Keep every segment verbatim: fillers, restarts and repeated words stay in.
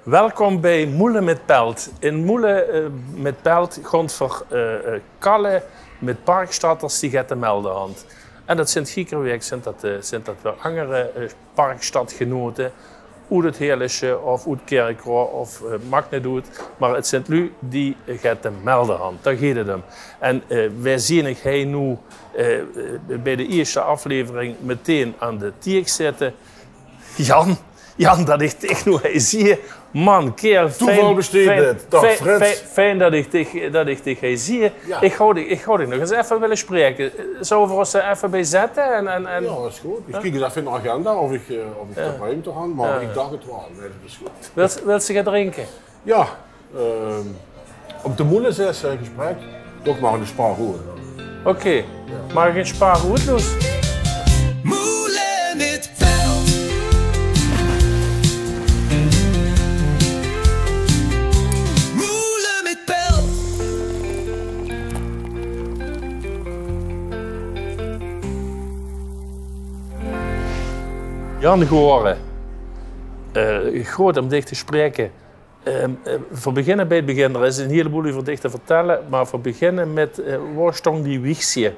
Welkom bij Moele mit Pelt. In Moele eh, mit Pelt gont ver eh, eh, kalle mit Parkstadters die get te melde hant. En dat zint gieker week, zint dat, eh, zint dat weer angere eh, Parkstadgenote. Oet het Heerlesje of oet Kirchroa of eh, maakt net oet. Maar het zint lu die get te melde hant. Daar geet het om. En eh, wij zien ik hij nu eh, eh, bij de eerste aflevering meteen aan de tiek zitten. Jan, Jan, dat ik dich noe hei zie. Man, kerel, fijn, fijn, fijn, fijn dat ik dich, dat ik dich hei zie. Ik hou dich, ik hou dich nog eens effe willen spreken. Zullen we ons er effe bij zetten? En, en, en... Ja, is goed. Ik kiek eens effe in de agenda of ik, eh, of ik de ruimte han, maar ik dacht het wel. Nee, dat is goed. Wils, wils se get drinken? Ja, ehm, op de Moele zes eh, gesprek, toch maar een spaar roer. Oké, maar geen spaar roer dus. Moele mit Pelt. Moele mit Pelt. Jan Goren, eh, groot om dich te spreken. Ehm, eh, veur beginne bij het begin. Er is een heleboel over dich te vertellen, maar veur beginne met eh, waar stong die wiegsie?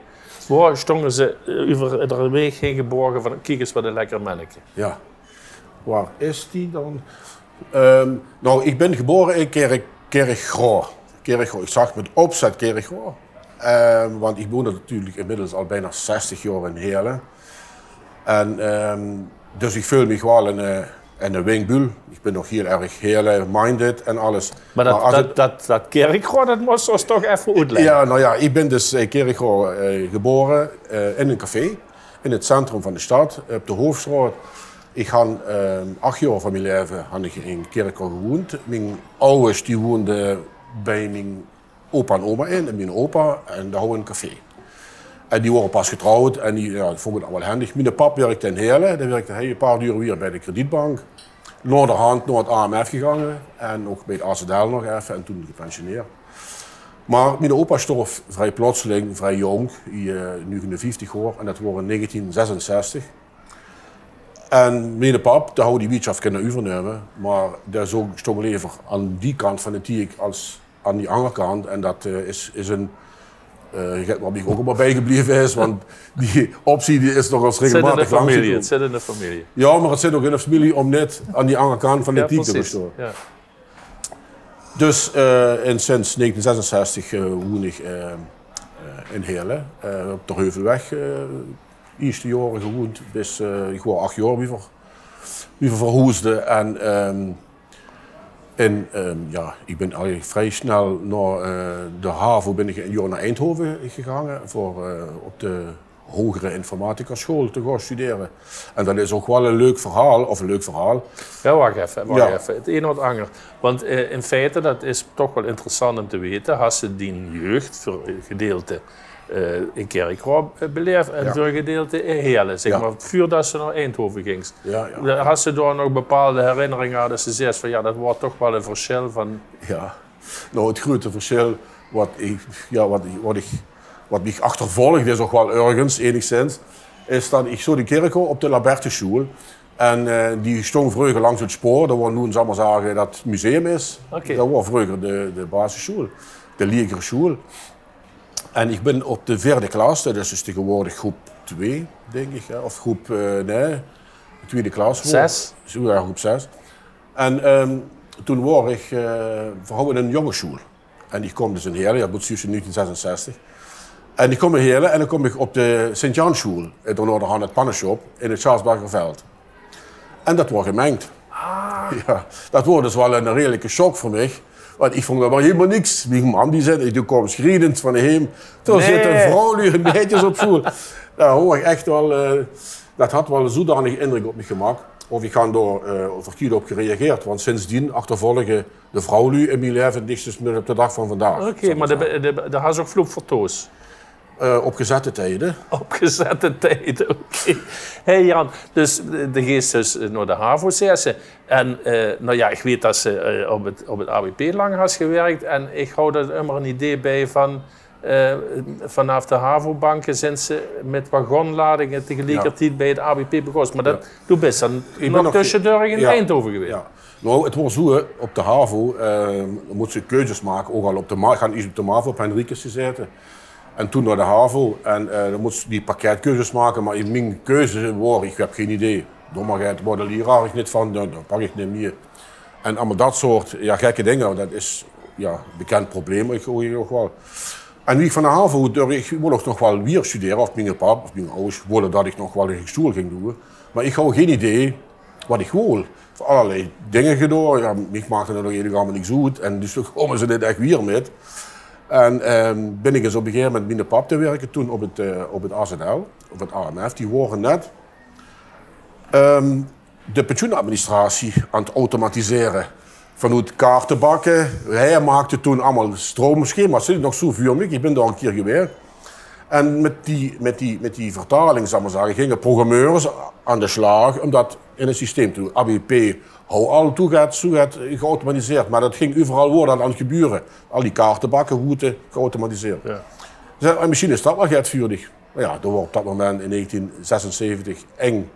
Waar stongen ze eh, over de weeg heen geborgen van: kiek eens wat een lekker menneke? Ja, waar is die dan? Ehm, nou, ik ben geboren in Kirch, Kirchroa. Kirchroa. Ik zag met opzet Kirchroa. Ehm, want ik woon natuurlijk inmiddels al bijna zestig jaar in Heerlen. En ehm, dus ik voel mich wel een, eh, een winkbul. Ik ben nog heel erg Heerlen-minded en alles. Maar dat, dat, dat, dat Kirchroa, dat moest ons toch even oetleggen. Ja, nou ja, ik ben dus eh, Kirchroa eh, geboren eh, in een café. In het centrum van de stad, op de Hoofdstraat. Ik han ehm, acht jaar van mijn leven han ik in Kirchroa gewoond. Mijn ouders die woonden bij mijn opa en oma in, en mijn opa, en daar hadden we een café. En die waren pas getrouwd en die, ja, die vonden het allemaal handig. Mijn pap werkte in Heerlen, die werkte hij een paar uur weer bij de kredietbank. Naderhand naar het A M F gegangen en ook bij het A Z L nog even en toen gepensioneerd. Maar mijn opa stierf vrij plotseling, vrij jong, hij, eh, negenenvijftig jaar, en dat was in negentien zesenzestig. En mijn pap, die had die wieëtschaft kunnen overnemen, maar die zoog, stond liever aan die kant van de tiek als aan die andere kant. En dat eh, is, is een, eh, get wat mich ook allemaal bijgebleven is, want die optie die is nog eens regelmatig langs gekomen. Het zit in de familie. Ja, maar het zit ook in de familie om net aan die andere kant van de tiek te gaan staan. Ja. Dus eh, en sinds negentien zesenzestig eh, woon ik eh, eh, in Heerlen, eh, op de Heuvelweg. Eh, eerste jaren gewoond, bis eh, ik was acht jaar wie we, wie we verhuisden. En ehm, en ehm, ja, ik ben eigenlijk vrij snel naar eh, de havo ben ik een jaar naar Eindhoven gegangen voor eh, op de hogere informatica school te gaan studeren. En dat is ook wel een leuk verhaal, of een leuk verhaal. Ja, wacht even, wacht even. Het een of het ander. Want eh, in feite, dat is toch wel interessant om te weten, had ze die jeugd voor een gedeelte eh, in Kirchroa eh, beleefd en voor een gedeelte in Heerlen, zeg maar, voordat ze naar Eindhoven ging. Ja, ja. Had ze daar nog bepaalde herinneringen aan dat ze zei van: ja, dat was toch wel een verschil van... Ja. Nou, het grote verschil wat ik, ja, wat, ik- wat, ik, wat mich achtervolgt is ook wel ergens, enigszins, is dat ik zo de Kirchroa op de Labertuschool. En eh, die stond vroeger langs het spoor, dat waar nu, zal maar zeggen, dat museum is. Oké. Dat was vroeger de, de basisschool, de lagere school. En ik ben op de vierde klas, dat is dus tegenwoordig groep twee, denk ik, hè, of groep, eh, nee, de tweede klas. Zes. Zo, ja, groep zes. En ehm, toen was ik, eh, we hadden een jongenschool. En ik kom dus in Heerlen, ja, boet zuus in negentien zesenzestig. En ik kom in Heerlen en dan kom ik op de Sint-Janschool. En dan hadden we het pannenshop in het Sjaasbergerveld. En dat was gemengd. Ja, dat was dus wel een redelijke shock voor mij. Want ik vond dat wel helemaal niks. Mijn mam die zei: ik kom schrienend van hem. Toen zitten vrouwlui en meisjes op school. Dat hoor ik echt wel, eh, dat had wel een zodanige indruk op mij gemaakt. Of ik ga door eh, verkeerd op gereageerd. Want sindsdien achtervolgen de vrouwlui in mijn leven niks is meer op de dag van vandaag. Oké, maar de, de, de, de had ook vloep voor Toos. Eh, op gezette tijden. Op gezette tijden, oké. Hey Jan, dus eh, de geest dus eh, naar de havo, zei ze. En eh, nou ja, ik weet dat ze eh, op, het, op het A B P lang has gewerkt. En ik hou er immer een idee bij van, eh, vanaf de havo-banken zijn ze met wagonladingen tegelijkertijd bij het A B P begonnen. Maar dat, doe bent dan nog tussendoor in Eindhoven geweest. Ja. Nou, het woor zoe, hè, op de havo, eh, dan mós se keuzes make, ouch al op de ma-, ich han iers op de mavo op Henricus gezaete. En toen nao de havo, en, eh, dan mós se die pakketkeuzes make, mer in mien keuze woor, ich höb gein idee. Dómmigheid, woor de lieraar ich neet van, dan, dan pak ich neet mieë. En allemaol dat soort, jao, gekke dinger, dat is, jao, bekend probleem, ich, ich ouch waal. En wie ich van de havo door, ich wól ouch nog waal wier studere, of miene pap, of mien ouwers wólle dat ich nog waal ein sjoel ging doon. Mer ich haw gein idee, wat ich wól. Veur allerlei dinger gedoon. Jao, mich maakde dat nog eigelik allemaol niks oet. En dus kómme ze neet ech wier mit. En, ehm, bin ich ins op ein gegaeve moment mit miene pap te wirke toen op het, eh, op het A Z L, of het A M F. Die wore net, ehm, de pensioenadministratie aan het automatisere. Vanoet kaartebakke. Hae maakde toen allemaol stroomschema's. Zit ich nog zoe veur mich. Ich bin dao ein kier gewaes. En mit die, mit die, mit die vertaling, zal ich mer zage, ginge programmeurs aan de slaag om dat in ein systeem te doon. A B P haw al toe get, zoe get geautomatiseerd, mer dat ging euveral, woor dat aan het gebeure. Al die kaartebakke woorte geautomatiseerd. Jao. Zag: "En mesjien is dat waal get veur dich." Mer jao, dat woor op dat moment in negentien zesenzeventig eng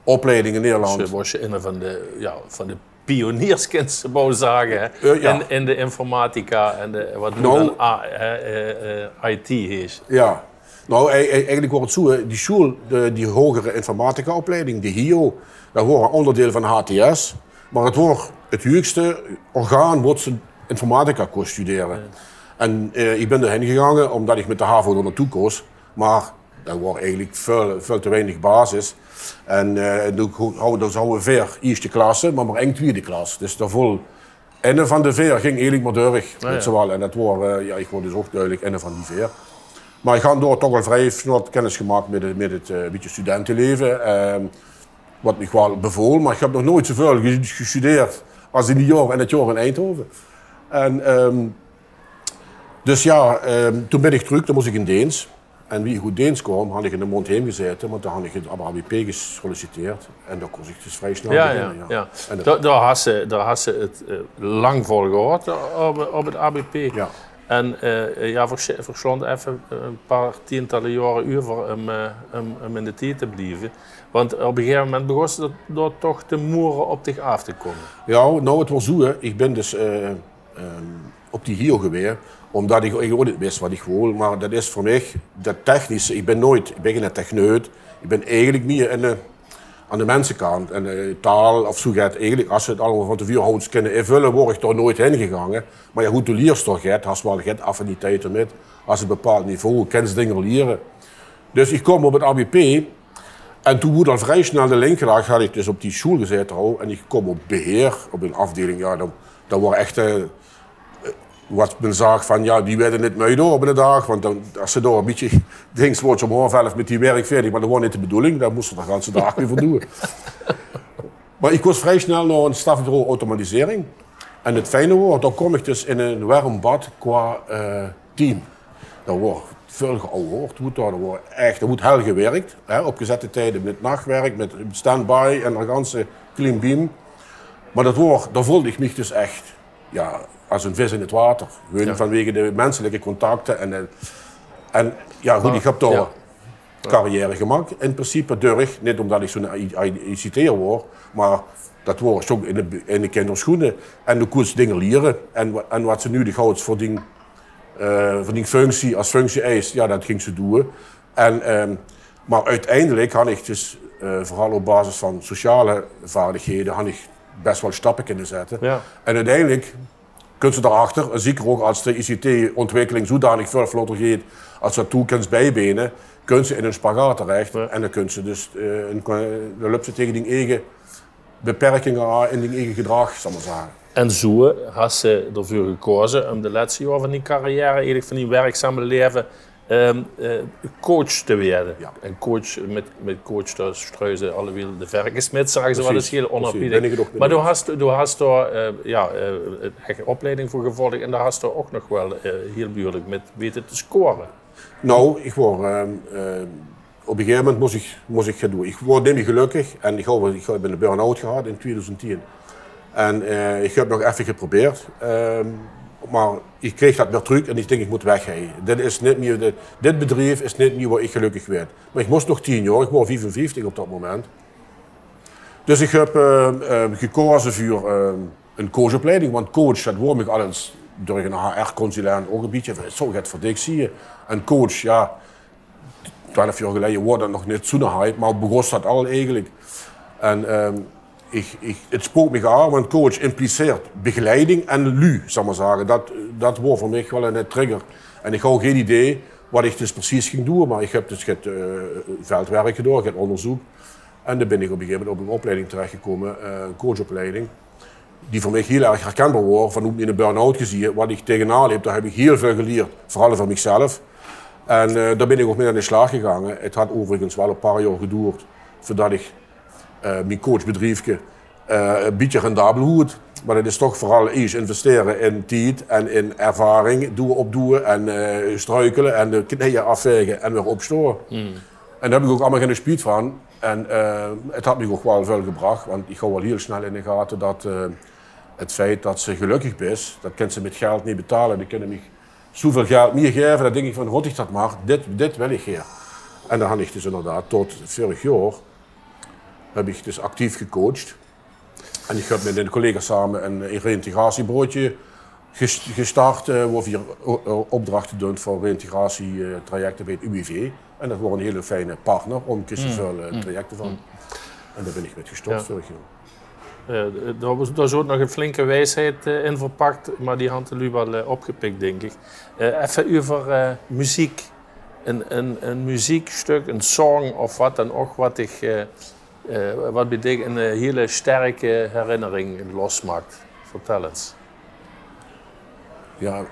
opleiding in Nederland. Dus, eh, woors se eine van de, jao, van de pioniers, kins se waal zage, hè? Eh, jao. In, in de informatica en de, wat noe dan A-, hè, eh, eh, I T is. Jao. Nou, ei-, ei-, eigelik woor het zoe, hè. Die sjoel, de, die hogere informatica-opleiding, de hio, dat woor ein óngerdeil van H T S, mer het woor het huugste orgaan wo se informatica kós studere. Jao. En, eh, ich bin dao hin gegange ómdat ich mit de havo dao naotoe kós, mer dat woor eigelik väöl, väöl te weinig basis. En, eh, doe ho-, hawwe, dao zouwe veer ierste klasse, mer mer eng twiede klas. Dus dao vol eine van de veer ging eigelik mer durch, wèts se waal. En dat woor, eh, jao, ich woor dus ouch dudelik eine van die veer. Mer ich han dao toch al vrie snel kennis gemaak mit het, mit het, eh, bietje studenteleven. Ehm, wat mich waal bevool, mer ich höb nog noeats zoeväöl ge-, gestudeerd es in die jaore, in het jaor in Eindhoven. En, ehm, dus jao, ehm, toen bin ich trök, toen mós ich in deens. En wie ich oet deens kaom, han ich eine maondj heem gezaete, want dan han ich op het A B P gesolliciteerd. En dao kós ich dus vrie snel beginne, jao. En dat... Dao, dao has se, dao has se het, eh, lang vol gehad op, op het A B P. Jao. En, eh, jao, veer, veer slaon effe ein paar tientalle jaore euver om, eh, om, om in de tied te blieve. Want op ein gegaeve moment begós dao toch de moere op dich aaf te kómme. Jao, nou, het woor zoe, hè. Ich bin dus, eh, ehm, op die hio gewaes, ómdat ich eigelik ouch neet wis wat ich wól. Mer dat is veur mich, dat technische, ich bin noeats, ich bin geine techneut. Ich bin eigelik mieë aan de, aan de minsekant. En, eh, taal of zoe get, eigelik, es se het allemaol van te veure haws kinne invölle, woor ich dao noeats hin gegange. Mer jao, good, doe liers toch get, has waal get affiniteit d'rmit, has ein bepaald niveau, kins dinger liere. Dus ich kaom op het A B P en toen woort al vrie snel de link gelag, had ich dus op die sjoel gezaete al, en ich kaom op beheer, op ein aafdeiling, jao, dat, dat woor ech, eh, wat me zag van, jao, die waere neet mui dao op eine daag, want dan, es se dao ein bietje dings, woorts se om haof elf mit die werk veerdig, mer dat woor neet de bedoeling, dao mós se de ganse daag weer veur doon. Mer ich kós vrie snel nao ein stafbureau automatisering. En het fijne woor, dao kaom ich dus in ein werm bad qua, eh, team. Dao woor väöl geauwhoord, woort dao, dao woor ech, dao woort hel gewirk, hè, op gezette tieje, mit nachwerk, mit standby en de ganse klimbim. Mer dat woor, dao veulde ich mich dus ech, jao, es ein vis in het water. Gewoon vanwege de minselike contacte en, eh, en jao, good, ich höb dao carrière gemaak, in principe, durch, neet ómdat ich zoe'n I-, I-, I C T'er woor, mer dat woor toch in de, in de kindersjoene. En doe kóns se dinger liere. En wa-, en wat se nudig haws veur dien, eh, veur dien functie, es functie-eis, jao, dat gings se doon. En, ehm, mer oeteindelik han ich dus, eh, veural op basis van sociale vaardighede, han ich bès waal stappe kinne zètte. Jao. En oeteindelik kóns se dao achter, en zeker ouch es de I C T-ontwikkeling zoedanig väöl vlotter geit, es se dat toe kóns biebene, kóns se in ein spagaat terech. Jao. En dan kóns se dus, eh, in, dan löps se taenge dien eige beperkinge aan in dien eige gedrag, zal ich mer zage. En zoe has se d'rveur gekaoze om de lètste jaore van dien carrière, eigelik van dien werkzame laeve, ehm, eh, coach te waere. Jao. En coach, mit, mit coach, dao struie ze allewiel de verkes mit, zage ze waal ins, hiel onaanbieding. Mer doe has, doe has dao, eh, jao, eh, ein opleiding veur gevolg en dao has doe ouch nog waal, eh, hiel behuurlik mit wete te score. Nou, ich woor, ehm, eh, op ein gegaeve moment mós ich, mós ich get doon. Ich woor neet mieë gelökkig en ich haw, ich haw, ich höb eine burn-out gehad in tweeduizend tien. En, eh, ich höb nog effe geprobeerd, ehm, mer ich kreeg dat weer trök en ich dink, ich mót weg, hè. Dit is neet mieë de, dit bedrief is neet mieë wo ich gelökkig waer. Mer ich mós nog tien jaor, ich woor viefenvieftig op dat moment. Dus ich höb eh, eh, gekaoze veur eh, ein coachopleiding, want coach, det woar mich al ins durch ein H R-consulent ouch ein bietje, zów ich 't veur dich zieë. En coach, jao, twelf jaor geleje woar det nog neet zoeë'n hype, mer begós det al eigelik. En eh, ich, ich, 't spook mich aan, want coach impliceert begeleiding en lu, zal ich mer zage. Det, det woar veur mich waal ein trigger. En ich haw gein idee waat ich dus precies ging doeë, mer ich höb dus get eh, veldwerk gedaon, get óngerzeuk. En dan bin ich op ein gegaeve moment op ein opleiding terechgekómme, eh, ein coachopleiding, die veur mich hiel erg herkenbaar woar, van oet miene burn-out gezieë, waat ich tegenaan leep, dao höb ich hiel väöl gelierd, veural veur michzelf. En eh, dao bin ich ouch mit aan de slaag gegange. 't Haet euverigens waal ein paar jaor gedoerd veurdet ich eh, mien coachbedriefke eh, ein bietje rendabel hoed. Mer det is toch veural eesj investere in tied en in ervaring, doeë opdoeë en eh, struikele en de kneje aafvaege en weer opstoeë. En dao höb ich ouch allemaol geine spiet van. En eh, 't haet mich ouch waal väöl gebrach, want ich haw al hiel snel in de gate det eh, 't feit det se gelökkig bis, det kins se mit geld neet betale. Die kinne mich zoeväöl geld mieë gaeve, dan dink ich van: "God, ich det mer, dit, dit wil ich gaer." En dan han ich dus inderdaad tot vörig jaor höb ich dus actief gecoacht. En ich höb mit ein collega same ein reïntegratiebureautje ges-, gestart, eh, wo veer o-, o-, opdrachte doon veur reïntegratietrajecte bie 't U W V. En det woar ein hiel fijne partner om kis te völle trajecte van. En dao bin ich mit gestop vörig jaor. Eh, dao, dao zit nog ein flinke wiesheid eh, in verpak, mer die hant de luuj waal eh, opgepik, dink ich. Eh, effe euver eh, meziek. Ein, ein, ein meziekstuk, ein song of waat dan ouch, waat dich eh, eh, waat bie dich ein eh, hiel sterke herinnering losmaak. Vertèl ins. Jao,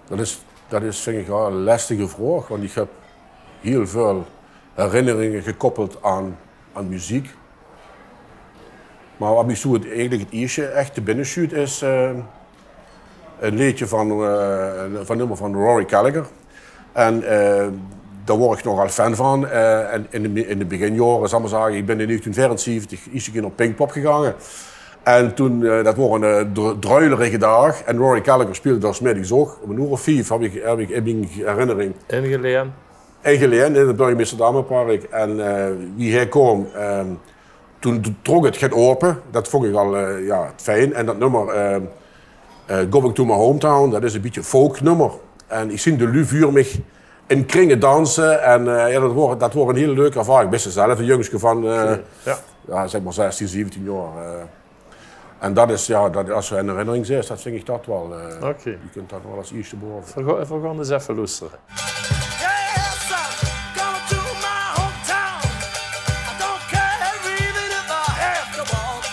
det is, det is, vinj ich, waal ein lestige vraog, want ich höb hiel väöl herinneringe gekoppeld aan, aan meziek. Mer waat mich zoeë eigelik 't ieësjte ech te binne sjuut is eh, ein leedje van, eh, van, nummer van Rory Gallagher. En eh, dao woar ich nogal fan van. Eh, en in de, in de beginjaore, zal ich mer zage, ich bin in negentien veerenzeventig ieësjte kieër nao Pinkpop gegange. En toen, eh, det woar ein eh, dr-, druilerige daag. En Rory Gallagher speelde dao 's middigs ouch. Om ein oer of vief höb ich, höb ich in mien herinnering. Ingelien? Ingelien, in 't Burgemeister Damepark. En eh, wie hae kaom, eh, toen trok 't get aope. Det vónj ich al eh, jao, fijn. En det nummer eh, eh, Going to My Hometown, det is ein bietje folknummer. En ich zeen de luuj veur mich in kringe danse. En eh, jao, det woar, det woar ein hiel leuke ervaring. Bis se zelf ein jungske van, eh, jao, zèk mer zestien, zeventien jaor. Eh. En det is, jao, det, es se ein herinnering zeis, det vinj ich det waal. Eh, oké. Doe kins det waal es ieësjte behoeëve. Veer gaon, veer gaon ins effe loestere. Yes, I'm going to my hometown. I don't care even if I have to walk.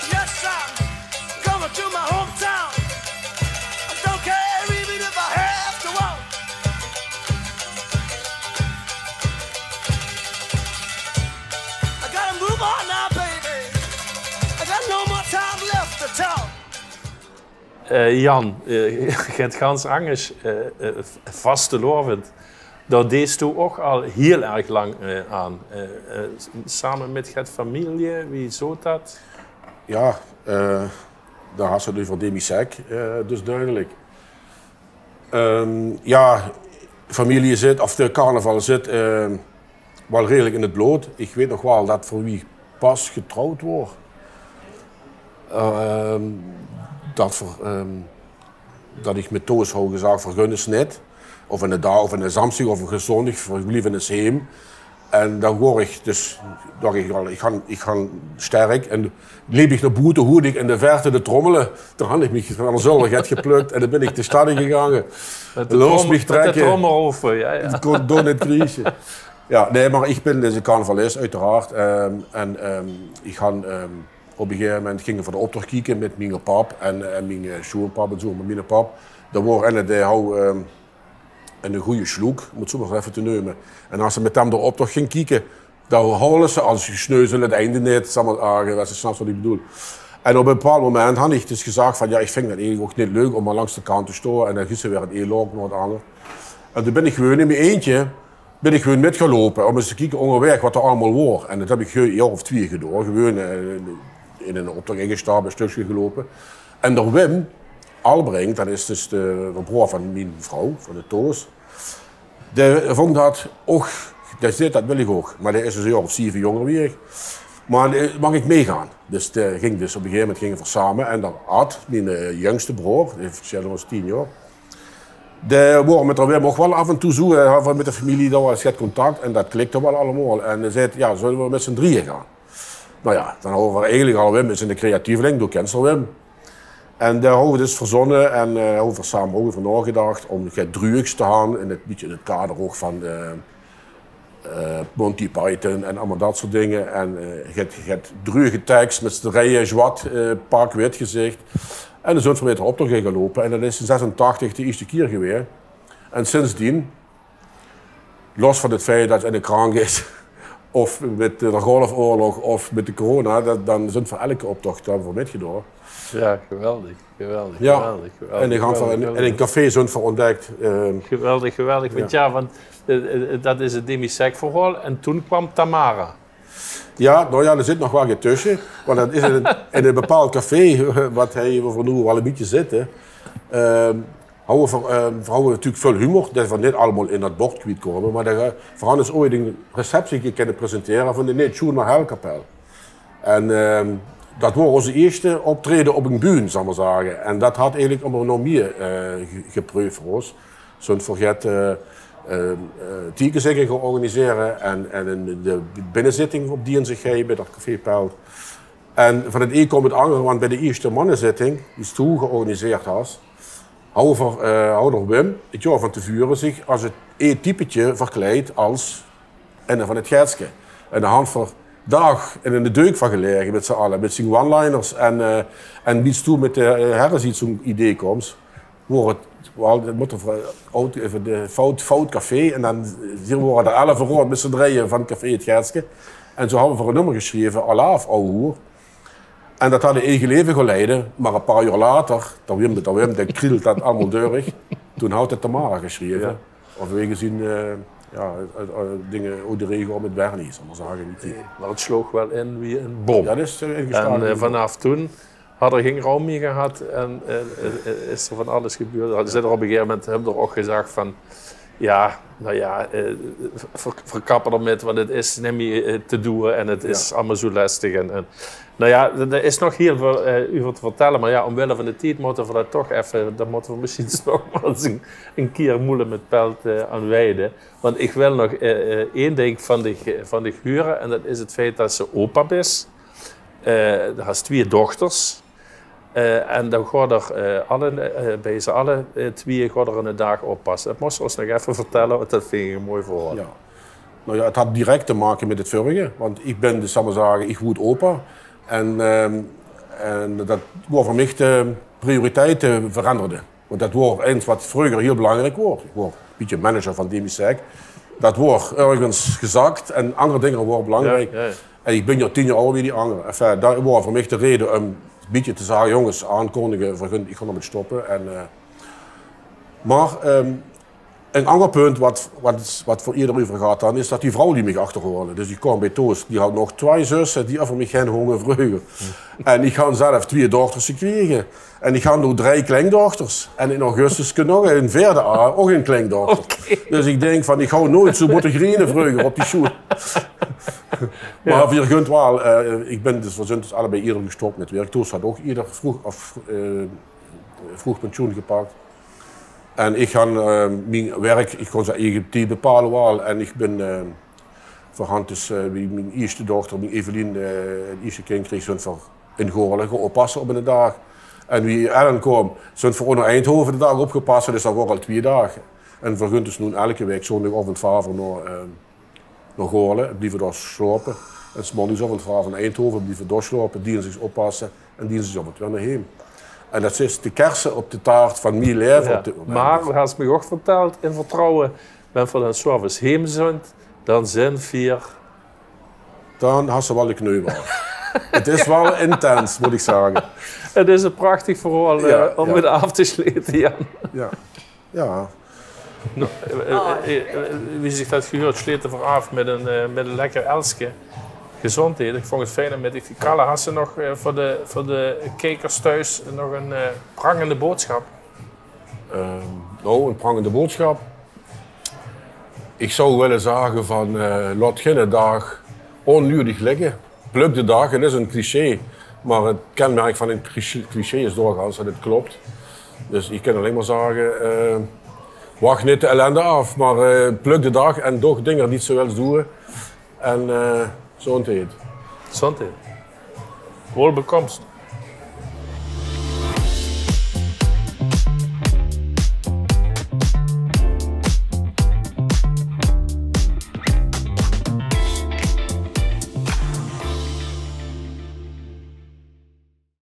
Yes, I'm going to my hometown. I don't care even if I have to walk. I gotta move on now, baby. I got no more time left to talk. Eh, Jan, eh, get gans angers, eh, eh, v-, vastelaovend. Dao deis doe ouch al hiel erg lang eh, aan. Eh, eh, s-, same mit get femielje, wie zoot det? Jao, eh, dao has se 't euver demi-sec, eh, dus dudelik. Ehm, jao, femielje zit, of de carnaval zit, ehm, waal redelik in 't blood. Ich weit nog waal det veur wie ich pas getrouwd woar, ehm, det veur, ehm, det ich mit Toos haw gezag: "Veer gaon ins neet. Of eine daag, of eine samsdig, of eine zóndig, veer blieve ins heem." En dan woar ich dus, dach ich al, ich han, ich han sterk. En leep ich nao boete, hoeëd ich in de verte de trommele. Toen han ich mich van ein zölder get geplök en dan bin ich de stad in gegange. Los mich trekke. Mit de trommel euver, jao, jao. Ich kós dao neet kriesje. Jao, nae, mer ich bin dus carnavalist, oeteraard. Ehm, en ehm, ich han ehm, op ein gegaeve moment ginge veer de optoch kieke mit miene pap en, en miene sjoeënpap en zoeë. Mer miene pap, det woar eine, dae haw ehm, eine goje sjloek, om 't zoeë mer effe te neume. En es se mit häöm de optoch ging kieke, dan hole se, es se sneu zeen, 't einde neet, zal ich mer zage, es se snaps waat ich bedoel. En op ein bepaald moment han ich dus gezag van: "Jao, ich vinj 't eigelik ouch neet leuk om mer langs de kant te stoeë." En dan gis se weer 't ein laok nao 't anger. En toen bin ich gewoon in mien eintje, bin ich gewoon mit gaon loupe, om ins te kieke óngerwaeg waat d'r allemaol woar. En det höb ich ein jaor of twieë gedaon, gewoon eh, in eine optoch ingestap, ein stökske geloupe. En d'r Wim Albring, det is dus de, de broor van mien vrouw, van de Toos, dae vónj det ouch Dae zeet, dat wil ich ouch. Mer dae is dus e jaor of zeve jónger wie ich. Mer, eh, maag ich mitgaon? Dus dae ging dus op e gegaeve moment ginge v'r same. En dan had mien, eh, jóngste broor, dae versjèl ós tien jaor, dae woor mit d'r Wim ouch waal aaf en toe zoe, eh, had v'r mit de femilie dao waal ins get contact. En dat klikde waal allemaol. En dae zeet, jao, zölle v'r mit z'n drieje gaon? Noe jao, dan hawwe v'r eigelik al Wim, is 'ne creatieveling, doe kins d'r Wim. En dao hawwe v'r dus verzónne en, eh, hawwe v'r same ouch euver naogedach óm get druuegs te han, in 't, bietje in 't kader ouch van, eh, eh, Monty Python en allemaol dat soort dinger. En, eh, get, get druuege teks, mit z'n drieje, zwart, eh, pak, wit gezicht. En dan zeen v'r mit d'r optoch ingeloupe. En dat is in zesentachtig de ierste kier gewaes. En sindsdien, los van 't feit dat eine krank is, of mit de golfoorlog, of mit de corona, dat, dan zeen v'r elke optoch dao veur mitgedoon. Jao, geweldig, geweldig, jao, geweldig, geweldig. En ich han veur in, in ein café zeen v'r ontdek. Ehm. Geweldig, geweldig. Want jao, want, eh, eh, dat is 't Demisec-verhaol. En toen kwaam Tamara. Jao, noe jao, d'r zit nog waal get tösse. Want dat is in ein, in ein bepaald café, wat hie, wo v'r noe waal e bietje zitte. Ehm, hawwe v'r, eh, v'r hawwe natuurlik väöl humor, dat v'r neet allemaol in dat bord kwiet kómme, mer dat, eh, v'r han ins ooit ein receptie kinne presentere van de Neet Sjoen Mer Hel kapel. En, ehm, dat woor ós ierste optraeje op ein bühne, zal ich mer zage. En dat had eigelik ummer nog mieë, eh, ge-, gepreuf veur ós. Zeen v'r get, eh, eh, eh, tiekezinge georganiseerd en, en in de binnezitting op dinsdig hie bie dat café Pelt. En van 't ein kwaam 't anger, want bie de ierste mannezitting, die s toe georganiseerd has, hawwe v'r, eh, hawwe d'r Wim 't jaor van te vure zich as 't ein typetje verkleid as eine van 't Getske. En dao han v'r daag in eine deuk van gelaege mit z'n alle, mit zien one-liners en, eh, en wie s toe mit de, eh, Herreziet zoe'n idee kooms. Woor 't, waal, dat mótte v'r, eh, oud, effe de fout, fout café. En dan, eh, zeen v'r d'r elf veur mit z'n drieje van café 't Getske. En zoe hawwe v'r e nummer gesjreve, Alaaf, ouwe hoer. En dat had e eige laeve geleid, mer e paar jaor later, dao Wim, dao Wim, dae krielt dat allemaol durch. Toen had 't Tamara gesjreve. Jao. Of wege zien, eh, jao, eh, eh, dinger, ouch de regen om 't Bernie, zal ich mer zage, neet die. Mer 't sloog waal in wie 'n bom. Jao, dat is, eh, ingeslaag. En, eh, vanaaf toen had 'r gein roum mieë gehad en, eh, eh, is 'r van alles gebeurd. Ze zeen 'r op e gegaeve moment, höbbe 'r ouch gezag van, jao, noe jao, eh, ver-, verkappe d'r mit, want 't is neet mieë, eh, te doeë en 't is allemaol zoe lestig. En, en, noe jao, d'r, d'r is nog hiel väöl, eh, euver te vertèlle, mer jao, ómwille van de tied mótte v'r dat toch effe, dat mótte v'r mesjiens nog mer ins ein, ein kier Moele mit Pelt, eh, aan wije. Want ich wil nog, eh, eh, ein dink van dich, van dich hure, en dat is 't feit dat se opa bis. Eh, doe has twieë dochters. Eh, en dan gaot 'r, eh, alle, eh, bie ze alle, eh, twieë gaot 'r eine daag oppasse. Dat mós se ós nog effe vertèlle, want dat vinj ich e mooi verhaol. Jao. Noe jao, 't had direk te make mit 't vörrige, want ich bin, dus, zal ich mer zage, ich woort opa. En, ehm, en dat woor veur mich de prioriteite verengerde. Want dat woor eins wat vreuger hiel belangriek woor. Ich woor e bietje manager van Demisec. Dat woor örges gezak en anger dinger woor belangriek. Jao, jao. En ich bin jao tien jaor awwer wie die angere. Enfin, dat woor veur mich de raeje um e bietje te zage: jónges, aankondige, v'r gaon, ich gaon d'r mit stoppe. En, eh, mer, ehm, ein anger punt wat, wat, wat v'r 't ierder euver gehad hadde, is dat die vrouw die mich achterhaolde. Dus ich kaom bie Toos, die had nog twieë zusse die euver mich haer hónge vreuger. En ich han zelf twieë dochters gekrege. En ich han noe drei kleindochters. En in augustus kump nog ein veerde aan, ouch ein kleindochter. Oké. Dus ich dink van, ich hou noeats zoe mótte griene vreuger op die sjoeël. Mer v'r gunt waal, eh, ich bin dus, v'r zunt dus allebei ierder gestop mit wirke. Toos had ouch ierder vroeg, of, eh, vroeg pensioen gepak. En ich han, eh, mien wirk, ich kós eige tied bepaole waal. En ich bin, eh, v'r han dus, eh, wie mien ierste dochter, mien Evelien, eh, 't ierste kind kreeg, zunt v'r in Goorle gaon oppasse op eine daag. En wie Ellen kaom, zunt v'r ouch nao Eindhove de daag opgepas, dus dat woor al twieë daag. En v'r gunt dus noe elke waek zóndigaovend vare v'r nao, eh, nao Goorle, blieve dao slaope. En 's maondigaovend vare v'r nao Eindhove, blieve dao slaope, dinsdigs oppasse en dinsdigaovend weer nao heem. En dat is de kerse op de taart van mien laeve op dit moment. Mer doe has mich ouch vertèld in vertrouwe, wen v'r dan 's aoves heem zunt, dan zint v'r Dan has se waal de kneup aaf. 't Is waal intens, mót ich zage. 't Is e prachtig verhaol, eh, óm 't aaf te slete, Jan. Jao. Jao. Noe, eh, eh, eh, wie zich dat gehuurt, slete v'r aaf mit ein, eh, mit ein lekker elske. Gezóndheid. Ich vónj 't fijn óm mit dich te kalle. Has se nog, eh, veur de, veur de kiekers thoes nog ein, eh, prangende boodsjap? Ehm, noe, ein prangende boodsjap. Ich zou wille zage van, eh, laot geine daag ónnuuedig ligke. Plök de daag, 't is ein cliché, mer 't kenmerk van ein cliché, cliché is doorgaans det 't klop. Dus ich kan allein mer zage, eh, wach neet de ellende aaf, mer, eh, plök de daag en doch dinger die se wils doon. En, eh, gezóndheid. Gezóndheid. Woeal bekomst.